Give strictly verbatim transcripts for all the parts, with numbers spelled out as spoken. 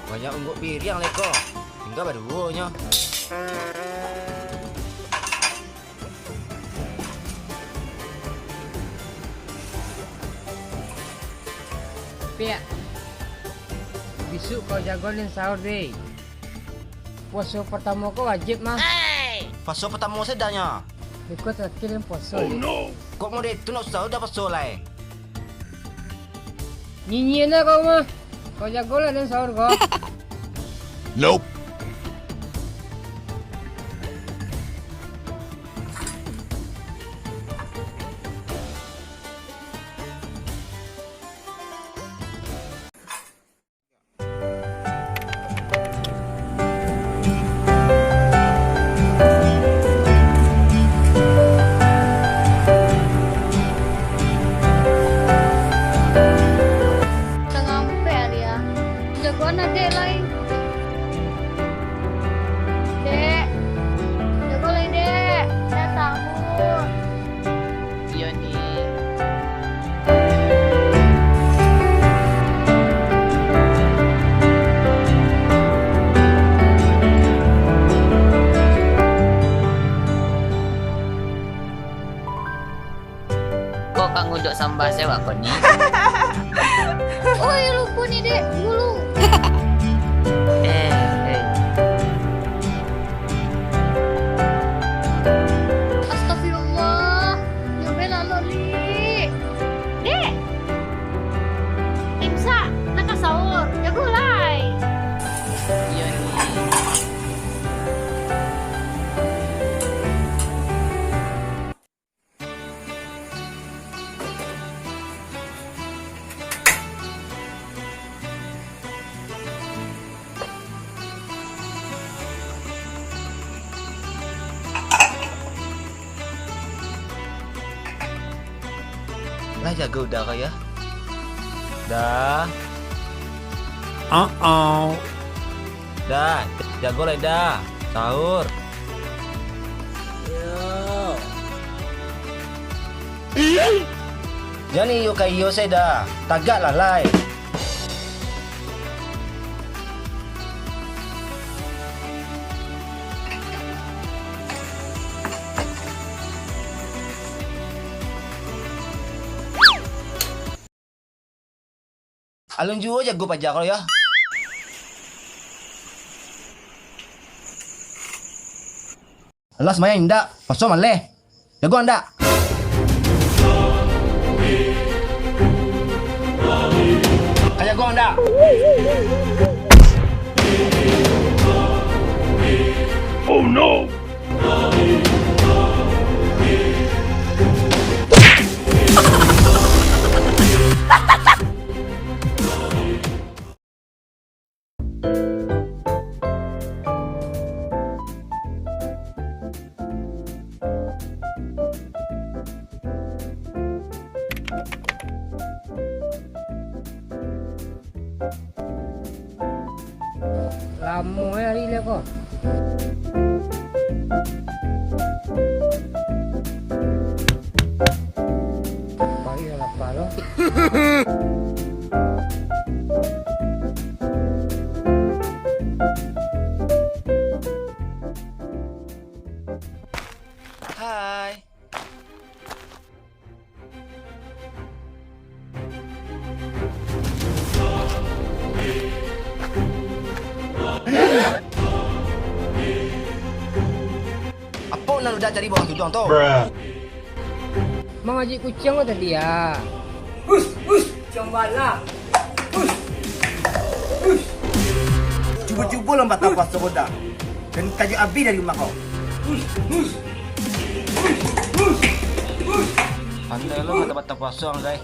Banyak ungguk piriang lai ko. Tingga baduonyo. Piak. Bisuak kau jago den sahur, deh. Puaso partamo ko wajib mah. Puaso partamo sajo nyo. Iko tarakhir den puaso, deh. Kok model itu nak sahur dah puaso lai? Nyinyia kau mah. Kau jagolah den sahur ko. Nope. Tangah ampek ari ah. Jagoan adek lai. Dek. Jago lai, Dek. Dah sahur. Iyo, Ni. Kok ka ngudok sambah sewak ko, Ni? Oi, lupo ni, Dek. Gulu. Eh, eh. Astagfirullah. Yo bela lo, Li. Dek. Imsak, nak ka sahur. Jago lai. Iyo, Ni. Lah jago Da ko, yo. Da. Uh-oh. Da, jago lai Da. Sahur. Iyo. Jan iyo ka iyo se Da. Tagaklah lai. Alun juo jago paja ko, yo. Alah, sumbayang indak, puaso maleh. Jago indak? Ka jago indak? Oh no! Lamo e ari lah ko. Pai lah lapa lo. Hai. Apo nan udah cari bawah tudong tu? Mangajik kuciang ko tadi, ah. Hush, hush, kuciang bana. Hush. Hush. Cubo-cubo lo batapah saboda. Dan tajak abih dari rumah ko. Hush, hush. Hush, hush, hush. Pandai lo mata-mata kosong, guys.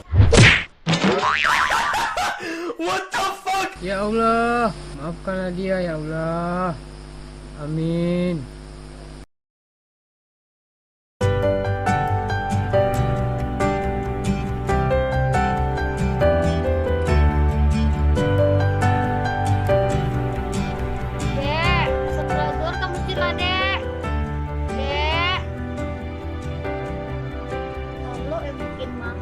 What the fuck? Ya Allah, maafkanlah dia, ya Allah. Amin. Dek, sebelah zuhur ka masjid lah, Dek. Dek. Kalau eh mungkin mah.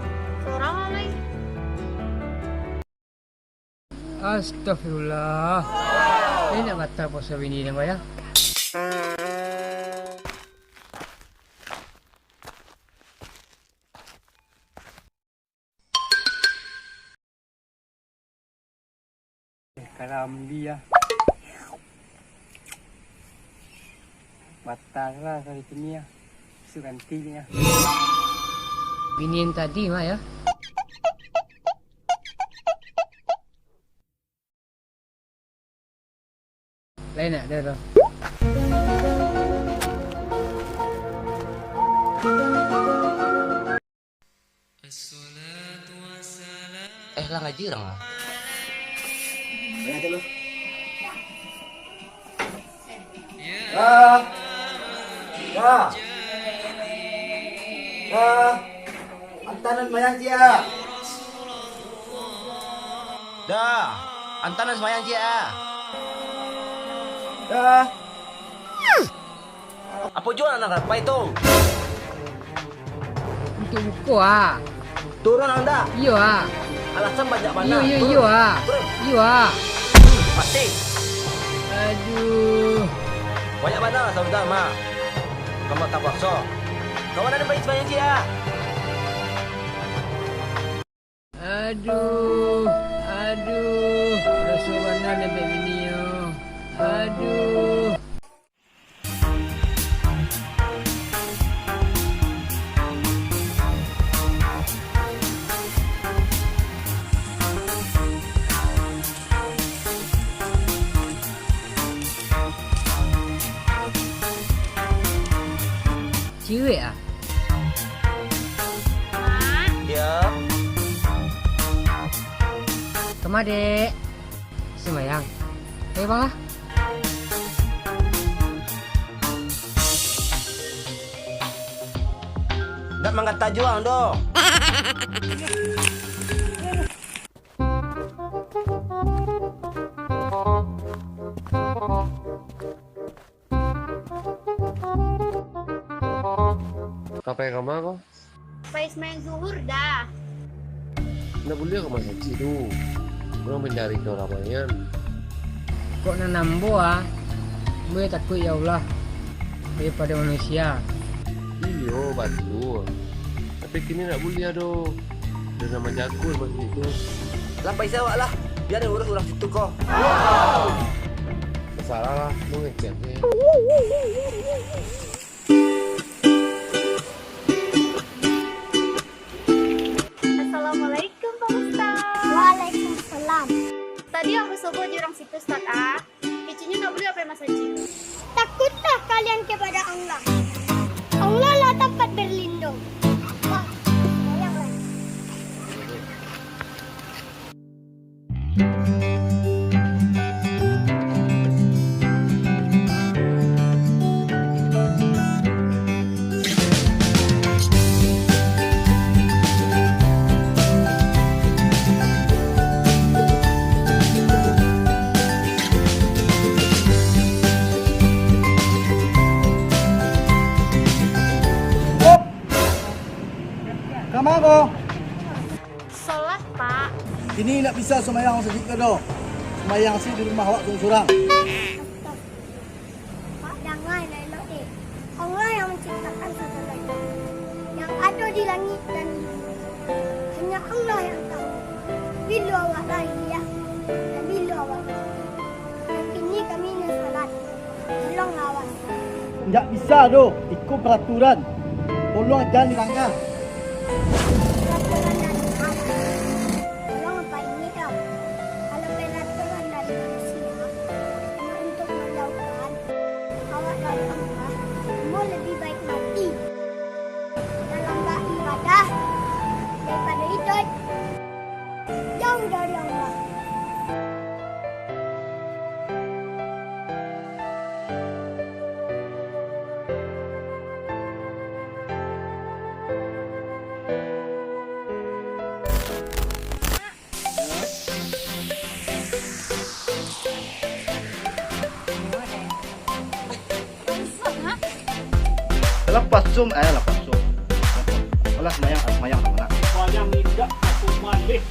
Sorang lah, Leng. Astagfirullah. Lai nak batal puaso bini den, Bah, yo? Karambia. Batal lah kali kini, yo. Bisuak ganti nyo. Bini nan tadi mah, yo. Lai nak ado doh. Eh, lah ngaji urang lah. Dah. Dah. Dah. Antaan nan sumbayang ciek ah. Dah. Antaan nan sumbayang ciek ah. Dah. Apo juo nan ka pai tu? Untuak buko ah. Turun anda. Iyo ah. Alasan banyak bana. Iyo, iyo, turun. Iyo ah. Turun. Iyo ah. Mati. Aduh. Banyak bana alasan dah, Mak. Kamu tak paksa. Kawan ada baik sebanyak dia. Aduh, aduh, raso bana dek bini yo. Aduh. Ciek ah. Mak. Yo. Kama, Dek? Sumbayang. Eh, bang lah. Ndak manggata juo doh. Ka pai kama ko? Pai sumbayang zuhur dah. Ndak buliah ka masajik tu. Urang mandari ka ramaian. Kok nan ambo ah, ambo takuik ya Allah, daripado manusia. Iyo, batua. Tapi kini ndak buliah doh. Ado nan manjago masajik tu. Lah pai se awak lah, bia den urus urang situ ko. Tasalah lah, mau ngecek se. Assalamualaikum, Pak Ustaz. Waalaikumsalam. Tadi ambo basobok jo urang situ, Ustaz, ah. Kecenyo ndak buliah pai masajik. Takutlah kalian kepada Allah. Allah lah tempat berlindung. Wah, sayanglah. Op! Kama ko? Solat, Pak. Kini indak bisa sumbayang masajik ko doh. Sumbayang se di rumah awak surang-surang. Pak, danga elok-elok, eh. Allah yang menciptakan sagalanya, yang ada di langit dan di bumi. Hanya Allah yang tahu bilo awak lahia, dan bilo awak mati. Kini kami ingin salat. Tolonglah awak. Indak bisa doh, iko peraturan. Tolong jan dilanggar. Peraturan dari Allah. Tolong Apak ingat, yo. Kalau peraturan dari manusia, hanya untuk menjauhkan awak dari Allah, ambo lebih baik mati dalam beribadah daripado iduik jauah dari Allah. Lah pasum, eh, lah pasum. Alah, sumbayang, sumbayang, sumbayang. Sumbayang indak, sumbayang.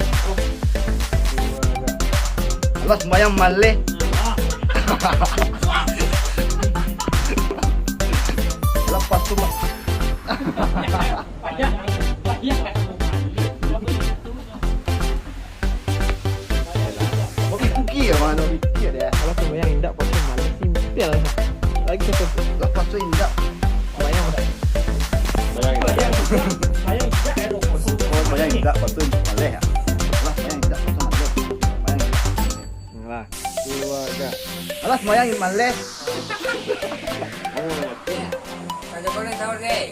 Pas sumbayang maleh. Lah pas tu ma-, Oke, kuki ya, mano? Kuki ada ya? Kalau sumbayang indak, pas tu maleh, simpel. Lagi satu. Lah pas tu indak. Sumbayang. Oh, sumbayang indak, pas tu maleh ya. Lah, sumbayang indak, pas tu maleh. Sumbayang indak. Lah, dua, tiga. Alah, sumbayang maleh. Ada orang tahu, Rey?